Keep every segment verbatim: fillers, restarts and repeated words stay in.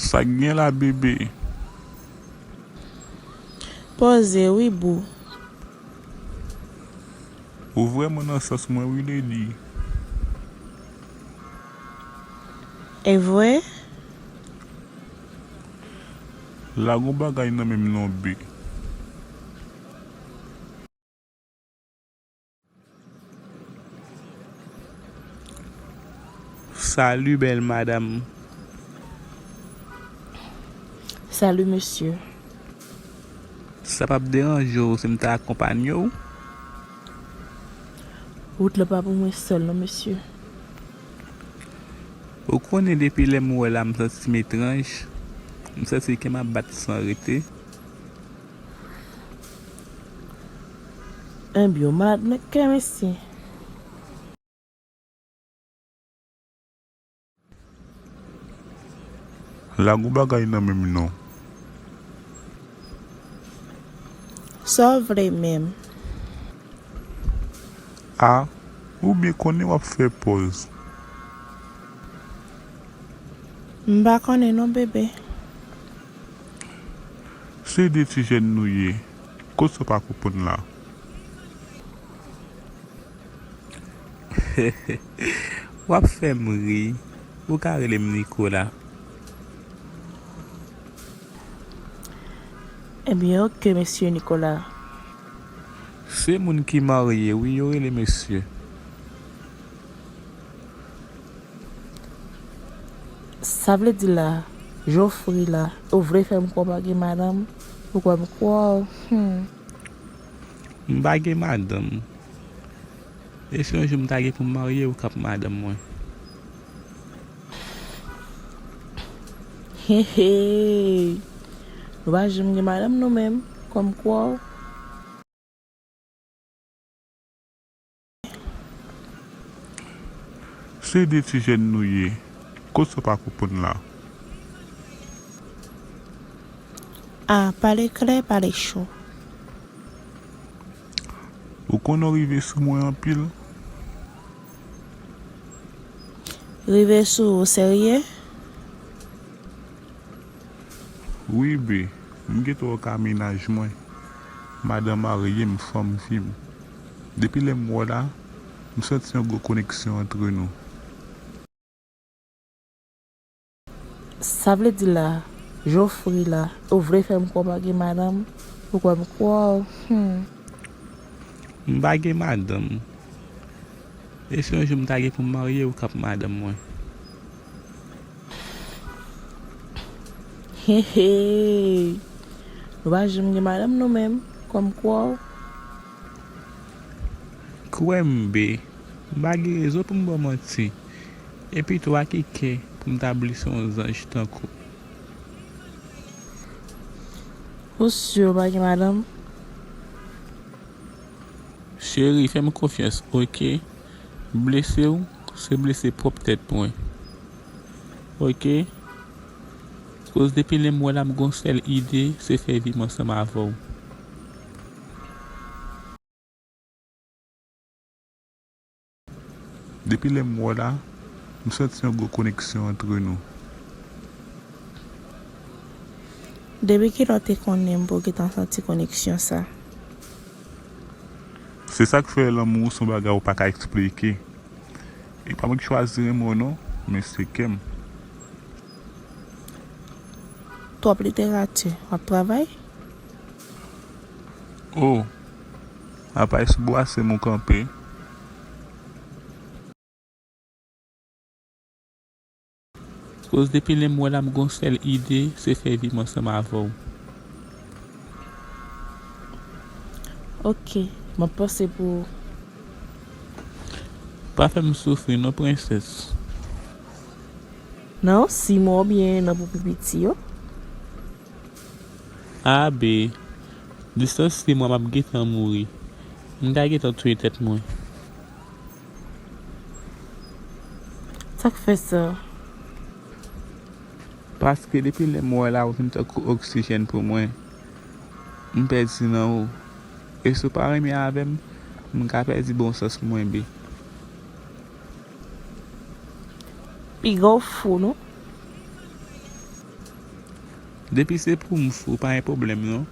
Sa k gen la, bebe? Poze wi, boo. Ou vrèman nan sans mwen wi, lady. E vre? Lage yon bagay nan men m non, bee. Salut, belle madame. Salut, monsieur. Sa p ap deranje w si m ta akonpanye w? Wout lan pa pou mwen sèl non, mesye. Ou konnen depi lè m wè w la, m santi m etranj. M santi kè m ap bat san rete. Ebyen, w malad nan kè, mesye. Lage yon bagay nan men m non. Sa w vle menm? A, ou byen konnen w ap fè pòz. M pa konnen non, bebe. Se de ti jèn nou ye. Kote w pa konprann la? W ap fè m ri. Ou ka rele m Nicolas. Ebyen, oke, mesye Nicolas. Se moun ki marye, wi, yo rele mesye. Sa vle di la, Geoffrey la, ou vle fè m kwè w pa gen madanm? Ou kwè m kwè w? Hmm. M pa gen madanm. E si yon jou m ta gen pou m marye, ou k ap madanm mwen. He, he. Nou pa janm gen madanm nou menm, kòm kwa w. Se de ti jèn nou ye. Kote sa w pa konprann la? A, pale klè, pale cho. Ou konnen w rive sou mwen anpil. Rive sou ou, serye? Wi, bee, m gentan wè w ka mennaj mwen. Madanm marye m, fanm vi m. Depi lè m wè w la, m santi yon gwo koneksyon antre nou. Sa vle di la, Geoffrey la, ou vle fè m kwè w pa gen madanm? Ou kwè m kwè w? Hmm. M pa gen madanm. E si yon jou m ta gen pou m marye, ou k ap madanm mwen. He, he. Nou pa janm gen madanm nou menm, kòm kwa w. Kwè m, bee, m pa gen rezon pou m ba w manti. Epi tou, a ki kè pou m ta blese yon zanj tankou w? Ou si w pa gen madanm? Cheri, fè m konfyans, oke? Blese w, se blese pwòp tèt mwen. Oke? Koz depi lè m wè w la, m gon sèl ide, se fè vi m ansanm avè w. Depi lè m wè w la, m santi yon gwo koneksyon antre nou. Depi kilè w te konnen m pou gentan santi koneksyon sa? Se sa k fè lanmou se yon bagay ou pa ka eksplike. E pa mwen ki chwazi renmen w non, men se kè m. Twòp literati, w ap travay? O, apa e sou bwase m ou kanpe? Koz depi lè m wè w la, m gon sèl ide, se fè vi m ansanm avè w. Oke, m ap panse pou ou. Pa fè m soufri non, prensès. Nan yon sis mwa oubyen nan pou pi piti yo? A, bee, distans sis mwa m ap gentan mouri. M ta gentan touye tèt mwen. Sa k fè sa? Paske depi lè m wè w la, ou vin tankou oksijèn pou mwen. M pèdi nan ou. E si w pa renmen avè m, m ka pèdi bon sans mwen, bee. Piga w fou, non? Depi se pou m fou, pa gen pwoblèm non.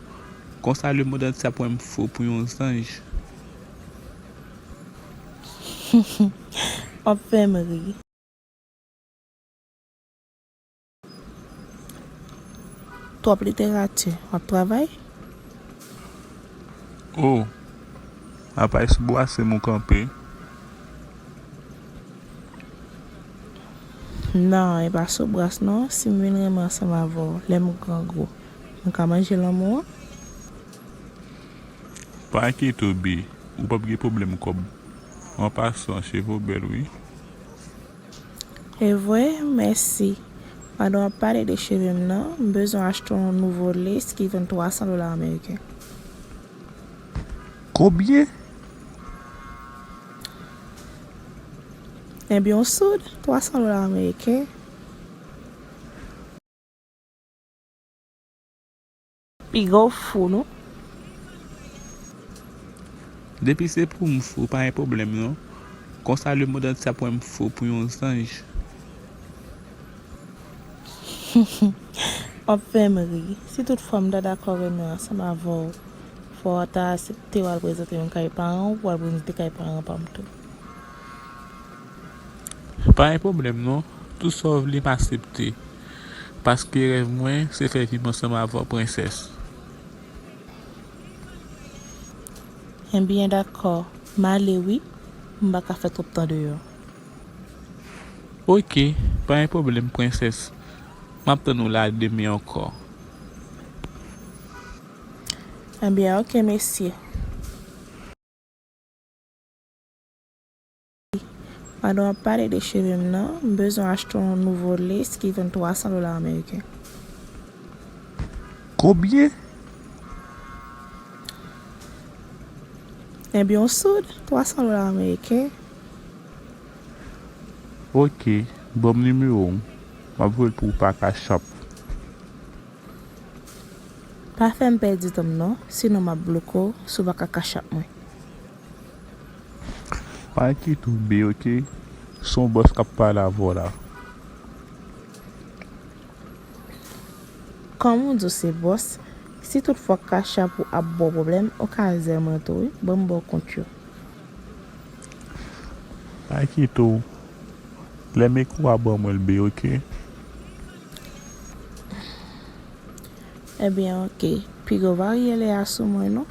Konsa lemonn antye ap wè m fou pou yon zanj. W ap fè m ri. Twòp literati, w ap travay? O, apa e sou bwase m ou kanpe? Non, e pa sou bwase non, si m vin renmen ansanm avè w lè m grangou, m ka manje lanmou an? Pa enkyete w bee, ou p ap gen pwoblèm kòb. An pasan, cheve w bèl wi. Evre? Mèsi. Pandan w ap pale de cheve m nan, m bezwen achte yon nouvo lace ki vann twa san dola ameriken. Konbyen? Ebyen w soud, twa san dola ameriken. Piga w fou non. Depi se pou m fou, pa gen pwoblèm non. Konsa lemonn antye ap wè m fou pou yon zanj. W ap fè m ri. Si tout fwa m ta dakò renmen ansanm avè w, fò w ta aksepte w al prezante m kay paran w pou w al prezante kay paran pa m tou. Pa gen pwoblèm non. Tout sa w vle m aksepte. Paske rèv mwen se fè viv ansanm avè w prensès. Ebyen dakò, m ale wi, m pa ka fè twòp tan deyò. Oke, pa gen pwoblèm prensès. M ap tann ou la demen ankò. Ebyen oke mesye. Pandan w ap pale de cheve m nan, m bezwen achte yon nouvo lace ki vann twa san dola ameriken. Konbyen? Ebyen w soud, twa san dola ameriken. Oke, ban m nimewo w, m ap voye l pou ou pa Cash App. Pa fè m pèdi tan m non, sinon m ap bloke w si w pa ka Cash App mwen. Pa enkyete w bee, oke? Se yon bòs k ap pale avè w la. Kòm ou di w se bòs, si tout fwa Cash App ou ap ba w pwoblèm, ou ka zè mwen tou wi, ban m ba w kont yo. Pa enkyete w, lè m ekri w a ban mwen l bee, oke? Ebyen oke, piga w pa rele a sou mwen non.